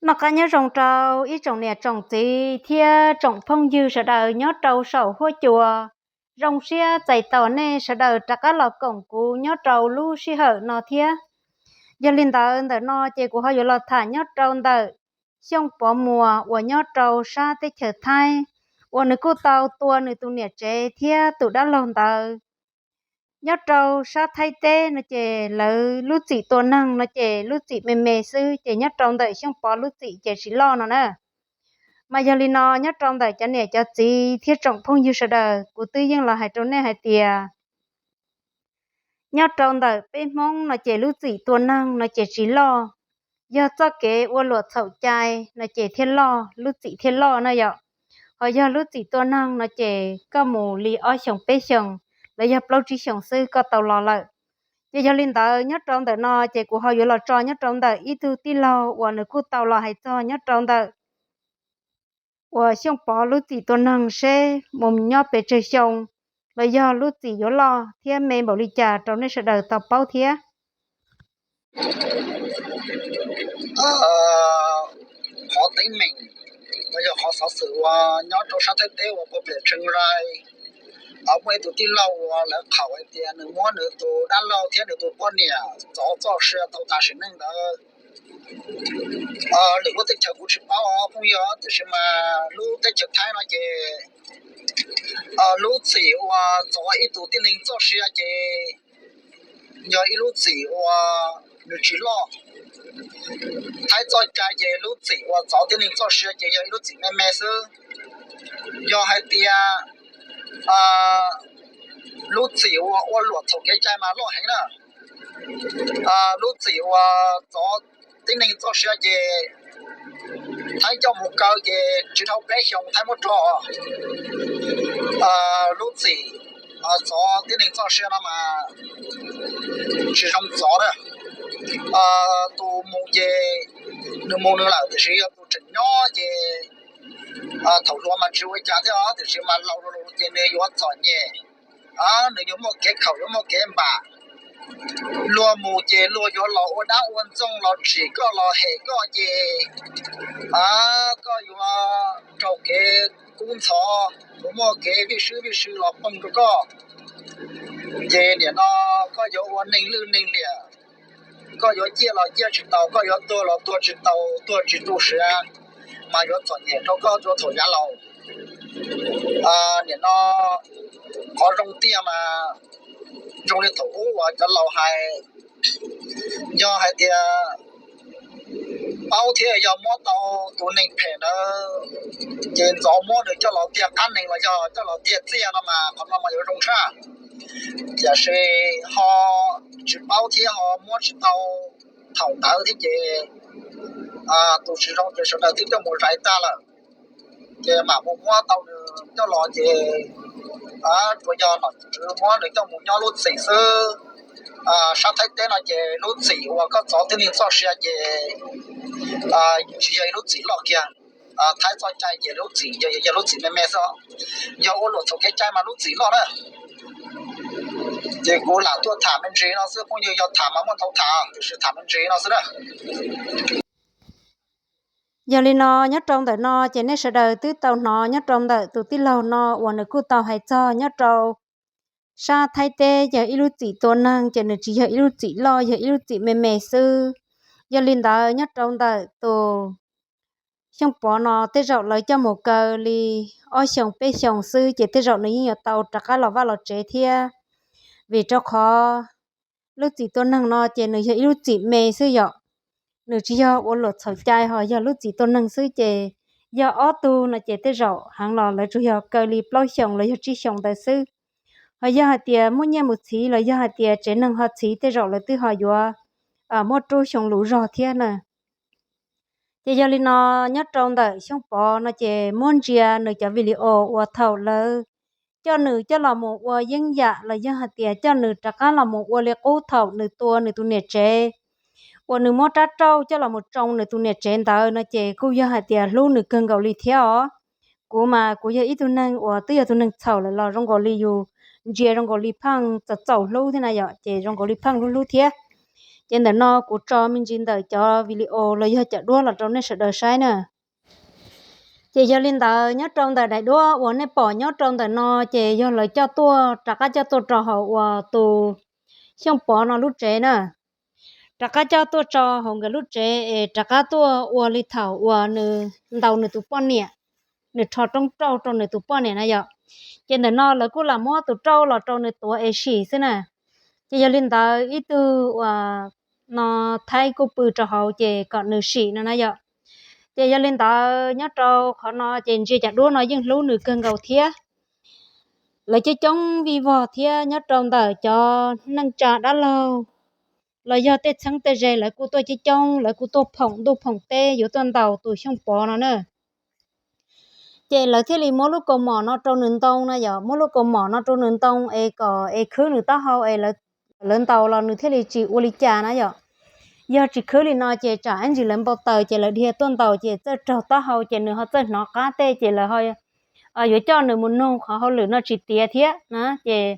Noj qab nyob zoo rau ib tsoom niam tsoom txiv thiab tsoom phooj ywg sawv daws nyob rau saum huab cua. Zoo siab txais tos nej sawv daws rov qab los koom kuv nyob rau lub sij hawm no thiab. Yog li ntawd, ntawm no ces kuv ho yuav los tham nyob rau ntawm Xyooj Pov Muas uas nyob rau sab teb chaws Thaib, uas nws kuj tau tua nws tus niam tsev thiab tus dab laug ntawd. Nyob rau sab Thaib teb no ces lawv lub txim tua neeg no ces lub txim me me xwb, ces nyob rau ntawm Xyooj Pov lub txim ces tsis loj no na. Mas yog li no, nyob rau ntawm cov niam cov txiv thiab tsoom phooj ywg sawv daws, kuv twb yeej los hais rau nej hais tias nyob rau ntawm peb Hmoob no ces lub txim tua neeg no ces tsis loj. Yog txoj kev ua luam txhaum cai no ces thiaj loj, lub txim thiaj loj na yom. Ho yog lub txim tua neeg no ces koj mus li ob xyoos peb xyoos los yog plaub tsib xyoos xwb koj tau los lawm. Ces yog li ntawd, nyob rau ntawm no ces kuv ho yuav los tso nyob rau ntawm ib tug tij laug uas nws kuj tau los hais txog nyob rau ntawm uas Xyooj Pov lub txim tua neeg seb mus nyob pes tsawg xyoo los yog lub txim yuav loj thiab me npaum li cas rau nej sawv daws tau paub thiab. Qhov teeb meem no yog qhov xov xwm uas nyob rau sab Thaib teb uas pov plam tshee rai. Muaj ib tug tij laug uas lawv qhaum hais tias nws muab nws tus dab laug thiab nws tus poj niam txov txoj sia tau tas sim neej ntawd. Lwm lub teb chaws kuv tsis paub os phooj ywg, tiam sis mas lub teb chaws Thaib no ces lub txim uas txov ib tug tib neeg txoj sia ces yog ib lub txim uas nws tsis loj. Thaib txoj cai ces lub txim uas txov tib neeg txoj sia ces yog ib lub txim me me xwb. Yog hais tias lub txim uas ua luam txhaum kev cai mas loj heev na. Lub txim uas txov tib neeg txoj sia ces Thaib coj mus kaw ces tsis dhau peb xyoos Thaib muab rog. Lub txim txov tib neeg txoj sia no mas tsis zoo txov na. Tus mus ces nws mus nws lawm, tiam sis yog tus tseem nyob ces thaum hluas mas tsis ua cas thiab os, tiam sis mas laus lawm ces nws yuav txom nyem. Nws yuav muaj kev khaum yuav muaj kev npam. Luag mus ces luag yuav los ua dab ua ntxoog los tsim koj los hem koj ces koj yuav raug kev kub ntxhov, yuav muaj kev vij swb vij sw los poob rau koj. Ces nim no koj yuav ua neeg lwj neeg liam, koj yuav ciaj los ciaj tsis tau, koj yuav tuag los tuag tsis tau, tuag tsis tu siav, mas yuav txom nyem rau koj rau thaum yav laus. Nim no qhov zoo tiag mas zoo li thaum ub uas cov laus hais, yog hais tias paub thiab yog muab tau tus neeg phem ntawd ces ntxov muab nws coj los tiag qab nees los yog coj los tiag txiaj no mas qhov no mas yuav zoo tshaj. Tiam sis ho tsis paub thiab ho muab tsis tau thaum ntawd thiab ces tus tsis zoo ces sawv daws twb coj mus zais tag lawm. Ces mam mus muab tau nws coj los ces tsuas yog nom tswv muab nws coj mus nyob lub txim xwb. Sab Thaib teb no ces lub txim uas koj txov tib neeg txoj sia ces tsis yog ib lub txim loj kiag. Thaib txoj cai ces lub txim yog lub txim me me xwb. Yog ua luam txhaum kev cai mas lub txim loj na. Ces kuv lam tuaj tham me ntsis no xwb, phooj ywg yog tham mas muaj ntau tham, tiam sis tham me ntsis no xwb na. Yog li no, nyob rau ntawm no ces nej sawv daws twb tau hnov nyob rau ntawm tus tij laug no uas nws kuj tau hais txog nyob rau sab Thaib teb yog ib lub txim tua neeg ces nws tsis yog ib lub txim loj, yog ib lub txim me me xwb. Yog li ntawd, nyob rau ntawm tus Xyooj Pov no tej zaum lawv coj mus kaw li ob xyoos peb xyoos xwb ces tej zaum nws yeej yuav tau rov qab los vaj los tsev thiab. Vim rau qhov lub txim tua neeg no ces nws yog ib lub txim me xwb yom. Nws tsis yog ua luam txhaum cai, ho yog lub txim tua neeg xwb ces yog ob tug no ces tej zaum heev los lawv tsuas yog kaw li plaub xyoos los yog tsib xyoos ntawd xwb. Ho yog hais tias muaj nyiaj mus txhiv los yog hais tias tsev neeg ho txhiv tej zaum lawv twb ho yuav muaj rub xyoo luv zog thiab na. Ces yog li no, nyob rau ntawm Xyooj Pov no ces muab ntsia nws cov video uas thaum lawv coj nws coj los mus ua yeeb yam los yog hais tias coj nws rov qab los mus ua li qub thaum nws tua nws tus niam tsev, uas nws muab rab rauj coj los mus tsoo nws tus niam tsev ntawd no ces kuj yog hais tias hlub nws kawg nkaus li thiab os. Kuv mas kuv yog ib tug neeg uas twb yog tus neeg txhaum lawm los zoo nkaus li yus ntsia zoo nkaus li pheej txaus txaus hlub thiab na yom, ces zoo nkaus li pheej hlub hlub thiab. Ces ntawm no kuv tso me ntsis ntawm cov video los yog cov duab los rau nej sawv daws saib na. Ces yog li ntawd, nyob rau ntawm daim duab uas nej pom nyob rau ntawm no, ces yog lawv coj tuaj, rov qab coj tuaj rau hauv uas tus Xyooj Pov no lub tsev na. Rov qab coj tuaj tso hauv nkawd lub tsev es rov qab tuaj ua li thaum uas nws ntaus nws tus poj niam, nws rho roob rauj rau nws tus poj niam na yom. Ces ntawm no lawv kuj lam muab tus rauj los rau nws tuav es sim xwb na. Ces yog li ntawd, ib tug uas no Thaib kuj pw rau hauv ces kom nws sim no na yom. Ces yog li ntawd, nyob rau qhov no ces ntsia cov duab no yeej hlub nws kawg nkaus thiab. Lawv coob coob vij vog thiab, nyob rau ntawm cov neej tsa dab laug los yog tej txheeb tej ze, lawv kuj tuaj coob coob, lawv kuj tuaj phoom ntuj phoom teb yuav tuaj ntaus tus Xyooj Pov no na. Ces lawv thiaj li muab lub kaus mom no rau nws ntoo na yom, muab lub kaus mom no rau nws ntoo es kom es khwb nws taub hau es lawv ntaus los nws thiaj li tsis ua li cas na yom. Yog tsis khwb li no ces tsam ib ntsis lawv npau taws ces lawv dhia tuaj ntaus ces txawj raug taub hau ces nws ho txawj hnov qab tej ces lawv ho yuav coj nws mus nug qhov hauj lwm no tsis tiav thiab na. Ces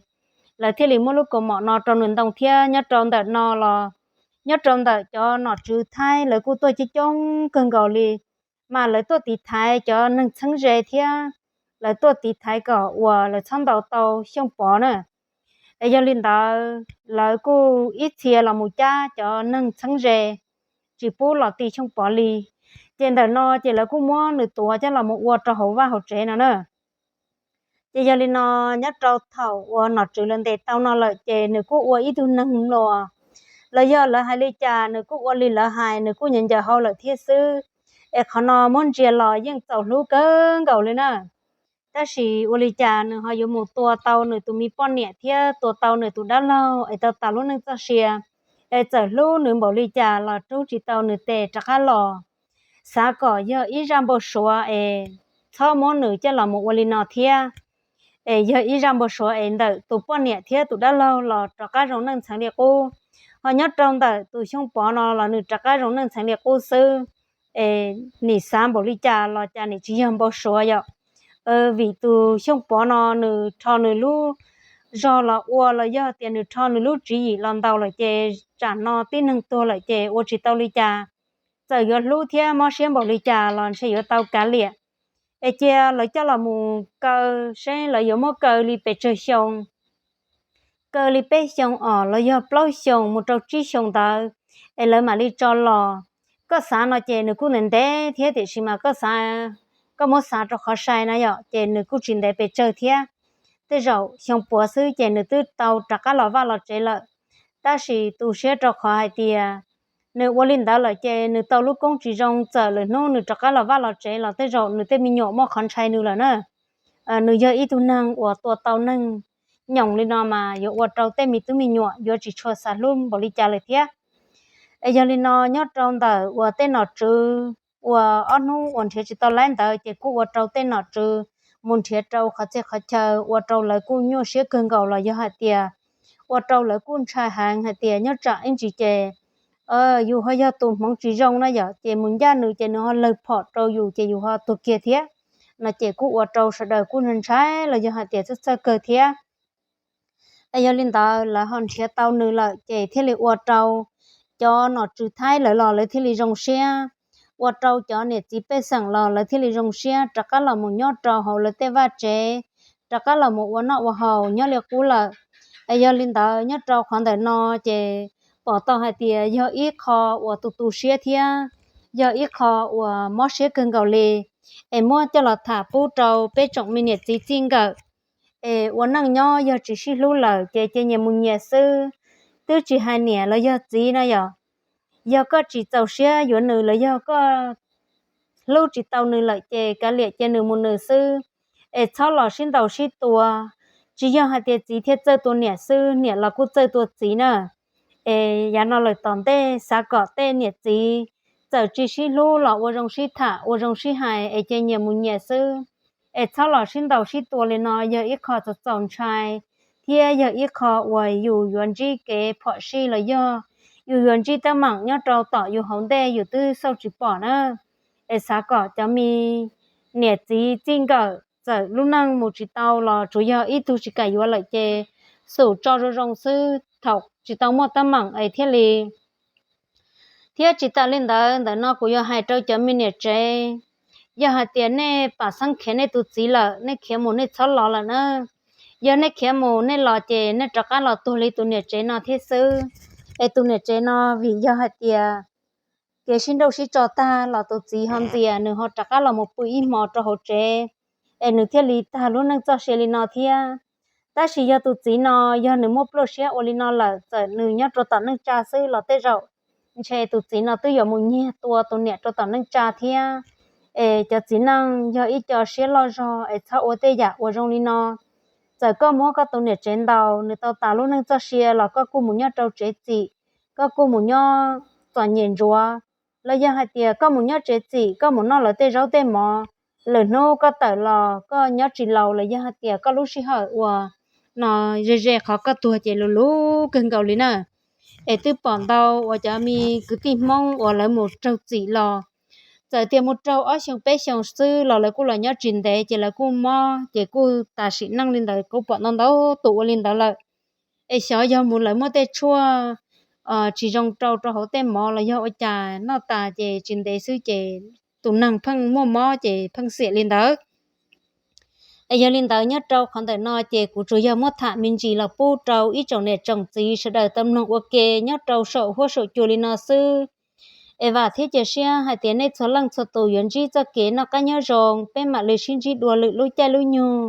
lawv thiaj li muab lub kaus mom no rau nws ntoo thiab. Nyob rau ntawm no los, nyob rau ntawm cov nom tswv Thaib lawv kuj tuaj coob coob kawg nkaus li, mas lawv tuaj tiv thaiv cov neeg txheeb ze thiab, lawv tuaj tiv thaiv kom uas lawv txhob ntaus tau Xyooj Pov na. Es yog li ntawd, lawv kuj ib txhia los mus cab cov neeg txheeb ze tsis pub los ti Xyooj Pov li. Ces ntawm no ces lawv kuj muab nws tuav coj los mus ua rau hauv vaj hauv tsev no na. Ces yog li no, nyob rau thaum uas nom tswv lawv ntes tau no lawm ces nws kuj ua ib tug neeg mluas, los yog lawv hais li cas nws kuj ua li lawv hais, nws kuj nyav ncaws hau lawm thiab xwb. Es qhov no muab ntsia los yeej txaus hlub kawg nkaus li na. Tab sis ua li cas nws ho yuav mus tua tau nws tus me poj niam thiab tua tau nws tus dab laug es tau tas lub neej txoj sia, es txawm hlub nws npaum li cas los rub tsis tau nws tes rov qab los. Xav kom yog ib zaj npau suav es txhob muab nws coj los mus ua li no thiab. Es yog ib zaj npau suav es ntawm tus poj niam thiab tus dab laug los rov qab zoo neej txheev li qub, ho nyob rau ntawm tus Xyooj Pov no los nws rov qab zoo neej txheev li qub xwb. Es nim xav npaum li cas los cas nim tsis yog npau suav yom. Vim tus Xyooj Pov no nws rho nws lub zog los ua los yog tias nws rho nws lub tswv yim los ntaus lawm ces tsam no tib neeg tuag lawm ces ua tsis tau li cas. Txawm yuav hlub thiab mob siab npaum li cas los ntshe yuav tau kav liam. Es cia lawv coj los mus kaw seb lawv yuav muab kaw li pes tsawg xyoo, kaw li peb xyoo os los yog plaub xyoo mus rau tsib xyoo ntawd, es lawv mam li tso los. Koj xav no ces nws kuj ntev ntev thiab, tiam sis mas koj xav, koj muab xav rau qhov sai na yom, ces nws kuj tsis ntev pes tsawg thiab. Tej zaum xyoo puav xwb ces nws twb tau rov qab los vaj los tsev lawm. Tab sis tu siab rau qhov hais tias nws ua li ntawd lawm ces nws tau lub koob tsis zoo, txawm lwm hnub nws rov qab los vaj los tsev los tej zaum nws tej me nyuam muaj qhov ntshai nws lawm na. Nws yog ib tug neeg uas tua tau neeg nyoos li no mas yuav ua rau tej me tub me nyuam yuav tsis tshua xav hlub npaum li cas lawm thiab. Es yog li no, nyob rau ntawm uas tej nom tswv uas ob hnub uas nrhiav tsis tau laib ntawd ces kuj ua rau tej nom tswv mus nrhiav rau qhov txhia qhov chaw, ua rau lawv kuj nyuaj siab kawg nkaus los yog hais tias ua rau lawv kuj ntshai heev hais tias nyob tsam ib ntsis ces yus ho yog tus hmoov tsis zoo na yom, ces mus ncaj nws ces nws ho lawg phom rau yus ces yus ho tuag kiag thiab no ces kuj ua rau sawv daws kuj ntshai los yog hais tias txhawj txhawj kawg thiab. Es yog li ntawd lawv ho nrhiav tau nws lawm ces thiaj li ua rau cov nom tswv Thaib lawv los lawv thiaj li zoo siab, ua rau cov niam txiv pej xeem los lawv thiaj li zoo siab rov qab los mus nyob rau hauv lawv tej vaj tsev, rov qab los mus ua noj ua haus nyob li qub lawm. Es yog li ntawd nyob rau qhov ntawm no ces pom tau hais tias yog ib qho uas tu tu siab thiab yog ib qho uas mob siab kawg nkaus li, es muab coj los tham pub rau peb tsoom me niam txiv txij nkawm es ua neej nyob yog tsis sib hlub lawm ces cia nyias mus nyias xwb. Twb tsis hais niam los yog txiv na yom, yog koj tsis txaus siab yuav nws los yog koj hlub tsis tau nws lawm ces kav liam cia nws mus nws xwb, es txhob los sib ntaus sib tua. Tsis yog hais tias txiv thiaj txawj tua niam xwb, niam los kuj txawj tua txiv na. Es yav no lawm tom ntej xav kom tej niam txiv txawm tsis sib hlub los ua zoo sib tham ua zoo sib hais es cia nyias mus nyias xwb, es txhob los sib ntaus sib tua li no yog ib qho txaus txaus ntshai thiab yog ib qho uas yus yuav ntsib kev phom sij los yog yus yuav ntsib teeb meem nyob rau tom yus hauv ntej yus twb xauj tsis pom na. Es xav kom cov me niam txiv txij nkawm txawm lub neej mus tsis tau los tsuas yog ib tug tsis kam yuav lawm ces xum tso zoo zoo xwb, thaum tsis tau muaj teeb meem es thiaj li Thiab tsis tas li ntawd, ntawm no kuv yuav hais rau cov me niam tsev, yog hais tias nej pam xeeb khiav nej tus txiv lawm, nej khiav mus nej txhob los lawm na. Yog nej khiav mus nej los ces nej rov qab los tuag li tus niam tsev no thiab xwb. Es tus niam tsev no vim yog hais tias kev sib nrauj sib tso tag los tus txiv ho ntxias, nws ho rov qab los mus pw ib hmo rau hauv tsev, es nws thiaj li tag lub neej txoj sia li no thiab. Tab sis yog tus txiv no, yog nws muaj pluaj siab ua li no lawm, txawm nws nyob rau tom neej tsa xwb los tej zaum ntshe tus txiv no twb yuav mus nyiag tua tus niam rau tom neej tsa thiab. Es cov txiv neej yog ib co siab loj zog es txhob ua tej yam uas zoo li no. Txawm koj muab koj tus niam tsev ntaus nws tau tas lub neej txoj sia los koj kuj mus nyob rau tsev txim, koj kuj mus nyob txom nyem ntsuav, los yog hais tias koj mus nyob tsev txim, koj mus noj lawv tej zaub tej mov, lwm hnub koj tawm los koj nyob tsis laus, los yog hais tias koj lub sij hawm uas no ze ze qhov koj tuag ces lus lub kawg nkaus li na. Es twb pom ntau uas cov me kwv tij Hmoob uas lawv mus raug txim los, txawm tias mus raug ob xyoos peb xyoos xwb los lawv kuj los nyob tsis ntev ces lawv kuj mob, ces kuj tas sim neej li ntawd, kuj pom ntau ntau tus ua li ntawd lawm. Es xyov yog mus lawv muaj tej tshuaj tsis zoo rau rau hauv tej mov los yog ua cas noj tas ces tsis ntev xwb ces tus neeg pheej muaj mob ces pheej xiam li ntawd. Es yog li ntawd nyob rau qhov ntawm no ces kuv tsuas yog muab tham me ntsis los pub rau ib tsoom niam tsoom txiv sawv daws tau mloog ua ke nyob rau saum huab saum cua li no xwb. Es vam thiab cia siab hais tias nej txhua leej txhua tus yuav ntsib txoj kev noj qab nyob zoo, peb mam li sib ntsib dua lwm lub caij lub nyoog.